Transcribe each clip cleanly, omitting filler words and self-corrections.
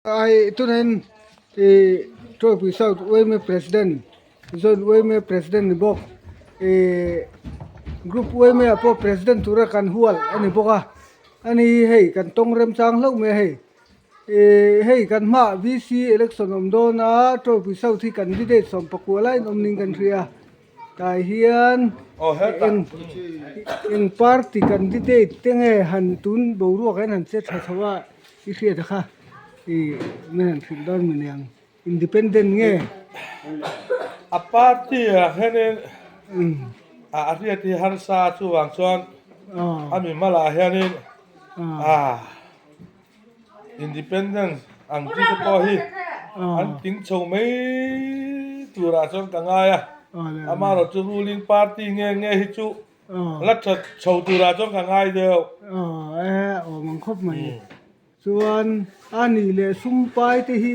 Ai tunin ih Tawipui South Uaime President Zone Uaime President ni bawk ih Group Uaime ah pawh President tura kan hual a ni bawk a ani hi hei kan tawng remchang hlauh mai a hei ih hei kan hmaah VC election awm dawn a Tawipui South hi candidate sawmpakua laiin awm niin kan hria. Tah hian eng eng party candidate te nge han tun boruak hian han che tha chho a i hriat a kha ih min han hrilh dawn mi niang independent nge. A party ah hianin a hriat hi harsa chuvang chuan a mi hmalah hianin ah. Independence ang chi te pawh hi an tling chho mai turah chuan ka ngai a, amaherawh chu ruling party nge nge hi chu la tha chho turah chuan ka ngai deuh. Aw e awm ang khawp mai. Chuan a nih leh sum pai te hi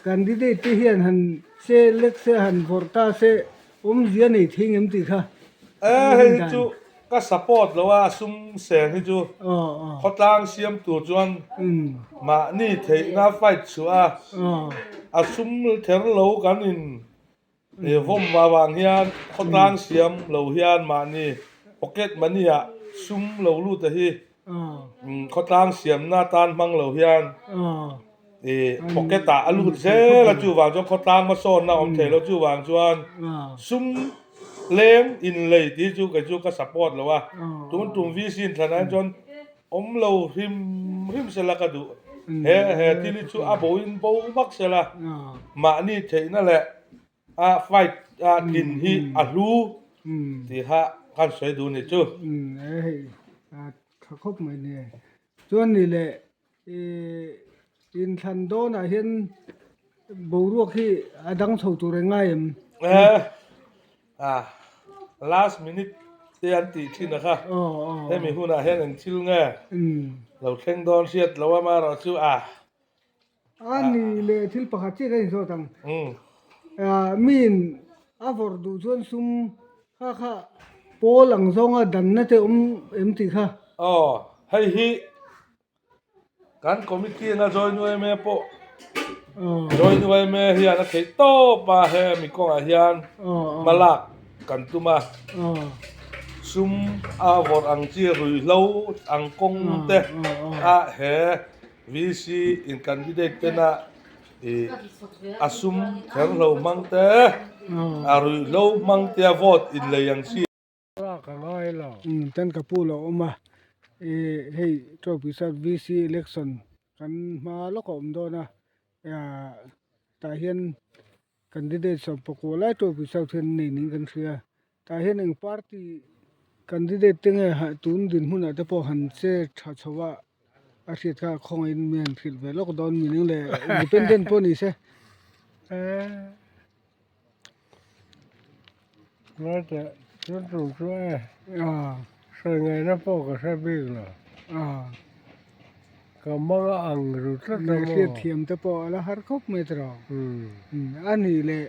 candidate te hian han che lek se han vawrh ta se awmzia nei thei ngem tih kha. E hei hi chu Ka support lo a, sum seng hi chu khawtlang siam tur chuan mahni theihna fight chhuah a, a sum kher lo kan in vawm avang hian khawtlang siam lo hian mahni pocket money ah sum lo lut a hi khawtlang siamna tan hmang lo hian pocket ah a lut zel a, chuvang chuan khawtlang hmasawnna a awm thei lo, chuvang chuan sum leng inlei tih chu kei chu ka support lo a, tun tum VC in thlan ah chuan awm lo hrim hrim sela ka duh, he he thil hi chu a bo in bo vak sela mahni theihna leh a fight a tlin hi a hlu tih kha kan sawi duh ni chu. Hei tha khawp mai nia chuan ni leh Ih inthlan dawnah hian boruak hi a dang chho tur eng ngai em? Ah, last minute te an tih thin a kha. Hemi hunah hian eng thil nge lo thleng dawn hriat lo amaherawh chu a. A ni leh thil pakhat chiah ka inzawt ang. Ah, miin a vawrh duh chuan sum kha kha pawl ang zawnga danna te awm em tih kha? Aw, hei hi Kan committee anga join yma pawh join yma hian a theih tawp a he mi kawngah hian hma lak kan tum a sum a vawrh ang chi ruihhlo ang kawng te a he VC in candidate tena ih a sum kherhlo hmang te a ruihhlo hmang te a vote inlei ang chi. Lak a ngai lo. Umm tan ka pu lo awm a, ih hei Trophy South VC election kan hma lawk a awm dawn a, tah hian candidate sawmpakua lai Trophy South hian nei niin kan hria, tah hian eng party candidate te nge tun dinhmunah te pawh han che tha chho a, a hriat kha khawngaihin mi han hrilh ve lawk dawn mi ning leh independent pawh ni se. Ngaithla chu tum chu e, sawi ngaihna pawh ka hre bik lo. Ka mang a ang ru tlat a maw. Hriat thiam te pawh a la har khawp mai tawh. A nih leh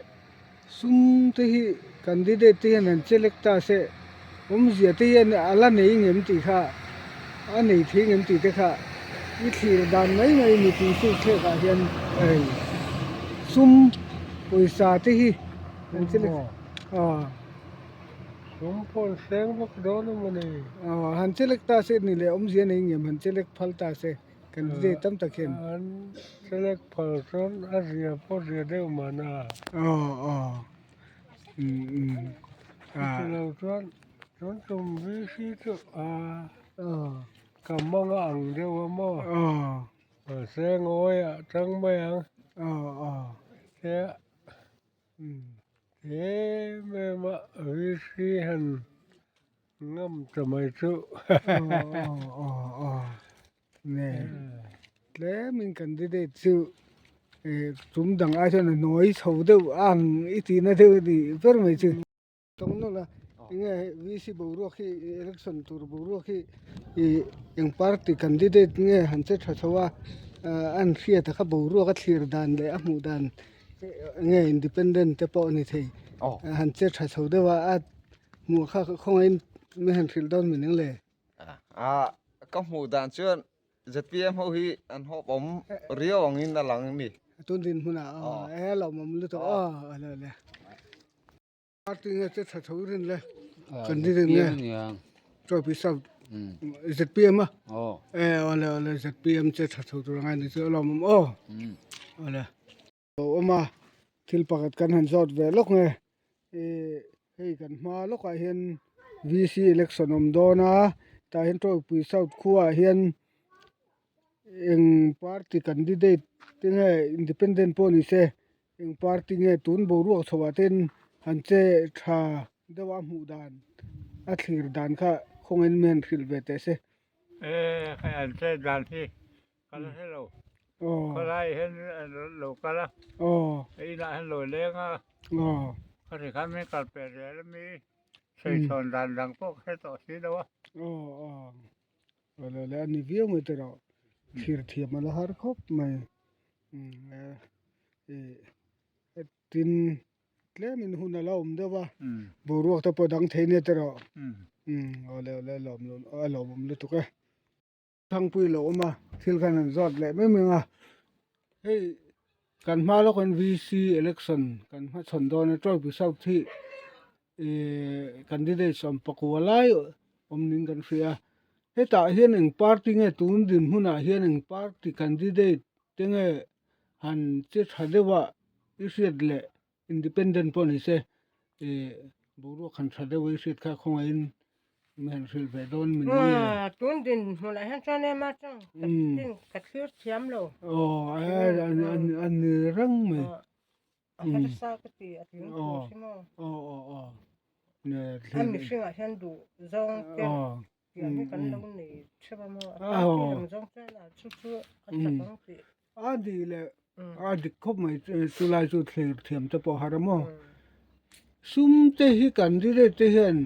sum te hi candidate te hian an select ta se awmzia te hian a la nei ngem tih kha a nei thei ngem tih te kha i thlir dan mai mai mipui chu thlek ah hian sum pawisa te hi an select aw Sum pawh an seng vak dawn a mawni. Aw han select ta se ni leh awmzia nei ngem han select phal ta se candidate tam tak hian. An select phal chuan a zia pawh zia deuh mahna. Aw aw umm umm Chutilo chuan chuan tum VC chu a ka mang a ang deuh a maw. Mahse ngawi ah tang mai ang. Te em em a VC han ngam ta mai chu. Tlemin candidate chu tum dang ai chuan a nawi chho deuh ang i tihna deuh a ni ber mai chu. Tawng nawlh a enge VC boruak hi election tur boruak hi ih eng party candidate nge han che tha chho a an hriat a kha boruak a thlir dan leh a hmuh dan enge independent te pawh a ni thei han che tha chho deuh a a hmuh kha khawngaihin mi han hrilh dawn mi ning le. A ka hmuh dan chuan. ZPM ho hi an hawp awm riau angin a lang a ni. Tun din hmunah aw e lawmawm lutuk aw ale ale. Party nge che tha tho rin le candidate nge Trophy South ZPM a e awle awle ZPM che tha tho tur angai ni chu alawmawm aw awle. Lo awm a thil pakhat kan han zawt ve lawk nge ih hei kan hma lawkah hian VC election awm dawn a tah hian Trophy South khuaah hian eng party candidate te nge independent pawh ni se Eng party nge tun boruak chhoah ten han che tha deuh a hmuh dan a thlir dan kha khawngin mi han hrilh ve teh se. E hei an che dan hi ka la hre lo khawlai hian an rawn lo kal a inah hian lo leng a ka ti khan min kal peh zel a mi sawichhawn dan dang pawh ka hre tawh si lo a. Awle a ni viau mai te rawh thlir thiam a la har khawp mai tin tlemin hun a la awm deuh a boruak te pawh dang thei nia te rawh awle awle a lawmawm lutuk e thangpui a lo awm a thil khan an zawt leh mai mai ang a hei kan hma lawk hian V C election kan hmachhawn dawn a Trophy South hi Ihh candidate sawm pakua lai awm niin kan hria a hetah hian eng party nge tun dinhmunah hian eng party candidate te nge han che tha deuh a i hriat leh independent pawh ni se ihh boruak han tha deuh a i hriat kha khawngaihin min han hrilh ve dawn min nge. Tun dinhmunah hian chuan ema chuan ka thlir thiam lo. Aw a ni reng mai. A harsa ka ti a tling tur hi maw? A mihringah hian duh zawng te tiang hi kan lo nei theuh a maw? A party lam zawng chuan a chu chu a chak ang tih. A dik leh a dik khawp mai chulai chu thlir thiam te pawh har a maw? Sum te hi candidate te hian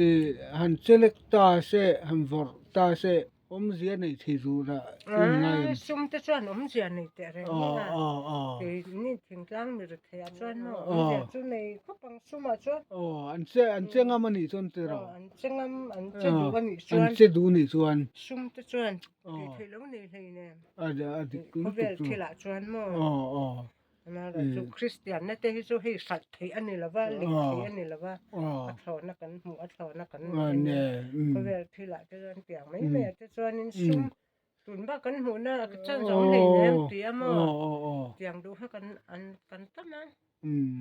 ih han chelek ta se han vawrh ta se Awmzia nei thei tur a in ngai em? Sum te chuan awmzia nei teh reng mai a. Keini thingtlang mi rethei ah chuan maw awmzia chu nei khawp ang sum ah chuan. Aw an che an che ngam a nih chuan ti rawh. An che ngam an che duh a nih chuan. An che duh a nih chuan. Sum te chuan tih theih lo nei hlei nen. A dik lutuk chu. Khawvel thil ah chuan maw. Aw aw. Chu Kristian na te hi chu hei hralh theih a ni lo va, lei theih a ni lo va, a thlawhna kan hmuh, a thlawhna kan nei a nia. Khawvel thilah te chuan piang mai mai ah te chuanin sum tun bak kan hmuhna chan zawng nei nem ti a maw? Tiang duh kha kan an kan tam a,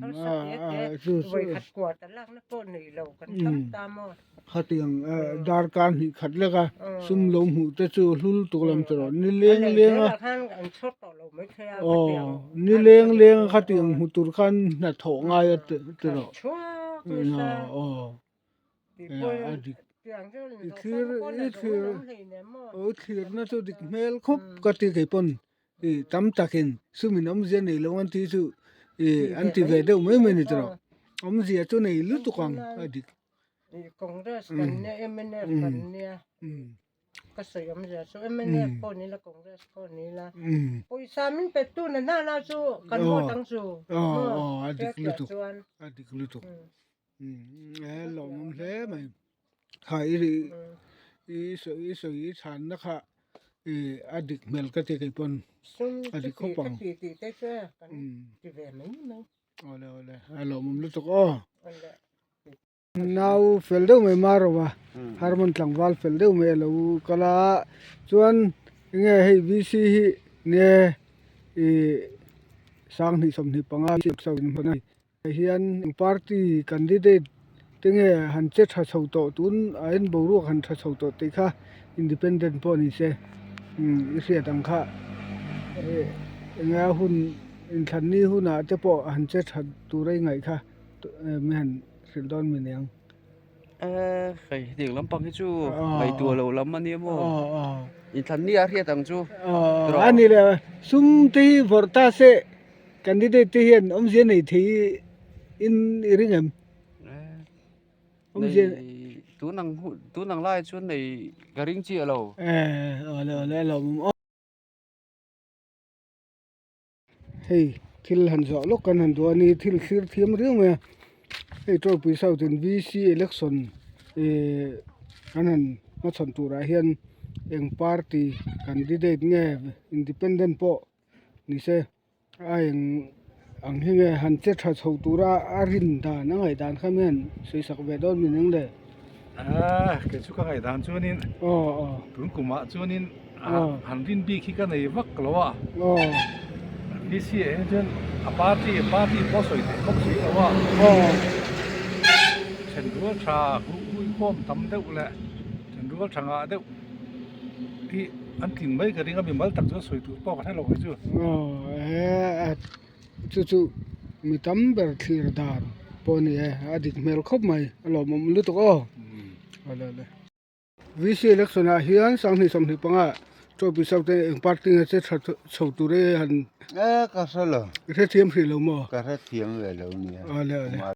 harsa te te vawi khat kuar ta lakna pawh nei lo kan tam ta maw? Khatiang darkar hnih khat lek a sum lo hmuh te chu hlul tuk lam chu rawh ni leng leng a aw ni leng leng a khatiang hmu tur khan hnathawh ngai a ti rawh aw a dik i thlir i thlir aw i thlirna chu dik hmel khawp ka ti kei pawn i tam takin sumin awmzia nei lo an tih chu i an ti ve deuh mai mai a ni tawh awmzia chu nei lutuk ang a dik. Congress kan nia MNF kan nia ka sawi awmzia chu MNF pawh ni la Congress pawh ni la pawisa min pe tu na hna na chu kan vote ang chu aw a dik lutuk a dik lutuk e lawmawm hle mai kha i i sawi i sawi i chhanna kha i a dik hmel ka ti kei pawn a dik khawp ang awle awle a lawmawm lutuk aw. Nau fel deuh mai mar ro a Harmon tlangval fel deuh mai a lo kal a chuan enge hei V C hi nge ih sanghnih 25 hian party candidate te nge han che tha chho tawh tun a en boruak han tha chho tawh tih kha independent pawh ni se i hriat ang kha enge a hun inthlanni hunah te pawh han che tha tur a ingaih kha. Mi han hrilh dawn mi niang. Eh, hei hetiang lampang hi chu ngaihtuah loh lam a nia maw? Inthlan ni a hriat ang chu. A ni le, sum te hi vawrh ta se candidate te hian awmzia nei thei in i ring em? Awmzia nei tun ang tun ang lai chuan nei ka ring chiah lo. Eh, awle awle a lawmawm. Hei thil han zawh lawk kan han duh a ni thil thlir thiam riau mai a hei Tawlpui South in V C election ihh an han hmachhawn turah hian. Eng party candidate nge independent pawh ni se a eng ang hi nge han che tha chho tura a rin dan a ngaih dan kha hian sawi sak ve dawn min eng le. Aaa kei chu ka ngaih dan chuanin tun kumah chuanin han rin bik hi ka nei vak lo a VC ah hian chuan a party party pawh sawi theih bawk si lo a then rual tha huihkhawm tam deuh leh then rual tha ngah deuh hi an tlin mai ka ring a mimal tak chuan sawi tur pawh ka hre lo kei chu. Aw chu chu mi tam ber thlir dan pawh a ni e a dik hmel khawp mai a lawmawm lutuk aw awle awle. VC election ah hian sanghnih 25 ah trophy south te eng party nge che tha chho tur e han E ka hre lo. I hrethiam hrih lo maw? Ka hrethiam ve lo nia. Awle awle.